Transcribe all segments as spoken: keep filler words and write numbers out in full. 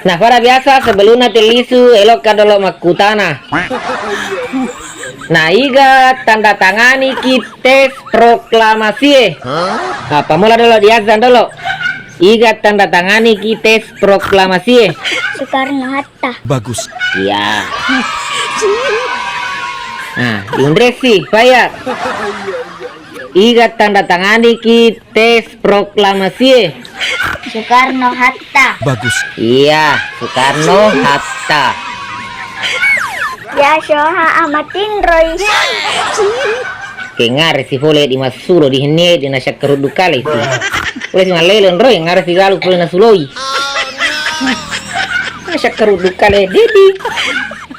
Nah, pada biasa sebelumna tellisu, elokka dolo makkutana. Nah, iga tanda tanganiki tes proklamasie? Nah, pamula dolo, diazan dolo. Iga tanda tanganiki tes proklamasie? Soekarno Hatta. Bagus. Iya. Nah, diundresi, Fayat. Iga tanda tanganiki tes proklamasie? Soekarno Hatta. Bagus. Iya, Soekarno Hatta. Ya, soha amatinroi. Kengare si pole di massulo di henne di nasakkaruddu kale si. Pole si mallele onroi, ngare si galu pole nasuloi. Nasakkaruddu kale, Dedi.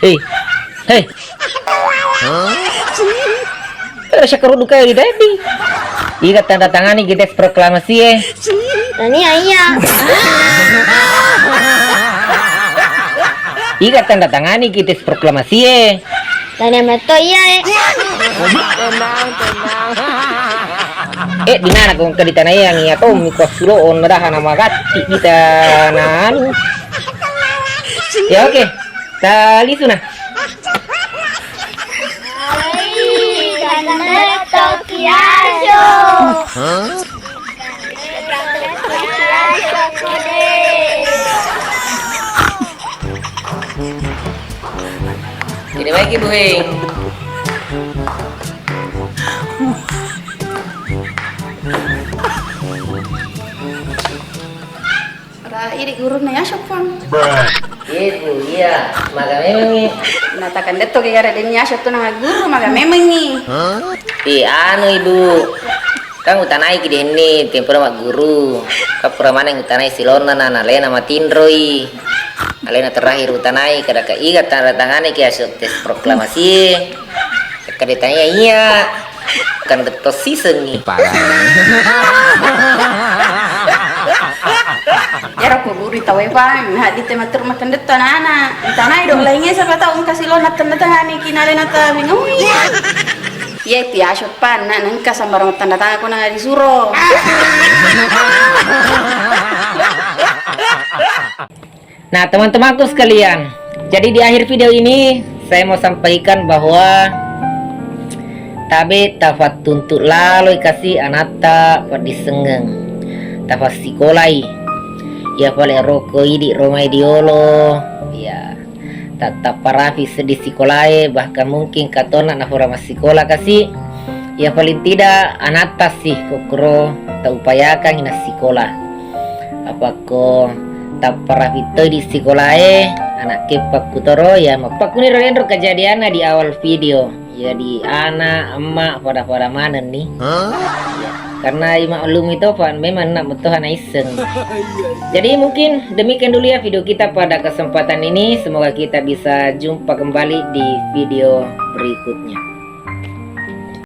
Hei. Hei. Terus syakaruddu kae di Dedi. Iga tanda tanganiki tes proklamasie? Tania iya. Iga tanda tanganiki tes proklamasie? Tania metto iya e. Eh, di mana kau engka di tanah yang iya kau mikuassulo on dah nama gatti kita nanu. Ya, oke. Talisuna. Ai, kanettoki ajo. Ini baik, Ibu, hei. Ra idi gurunna Yasopang. Ibu, iya, maga memengngi. Natakandetto ki gare denni Yasop tu namagguru, maga memengngi. Ih, anu, Ibu. Kan utanai ki denni tempura magguru. Kan pura maneng utanai silonna na nalena matinroi. Alena terakhir utanai kada ka iga tanda tangane ki Yasop tes proklamasi. Kada tanya iya. Kan gettos sisengngi. Parah. Iyaro ko guru tauwe, Bang, haddi te matteru makkendetto anak-anak. Ditanai dong laingnge sapa tau engka silona tanda tangani kinale nata mingui. Iya, itu ya, sopan, nak, nengka sambarang tanda tangan ko nang disuro. Nah, teman-temanku sekalian, jadi di akhir video ini saya mau sampaikan bahwa tabe tafattuntu laloi kasi anatta paddissengeng, tafassikolai. Iya pale roko idi romai diolo, iya, tattappa rapi seddi sikolae, bahkan mungkin katona nafura massikola kasi. Iya paling tidak anatta sih kokro taupayakan nassikola. Apakko tappa rapi toi di sikolae, anakke pakkutoro, ya, mappakkuniro enro kejadianna di awal video. Jadi ana, emma, pada-pada manenni. Iya. Karena imaklumi to, Pak, memang nak betul anak iseng. Jadi mungkin demikian dulu ya video kita pada kesempatan ini. Semoga kita bisa jumpa kembali di video berikutnya.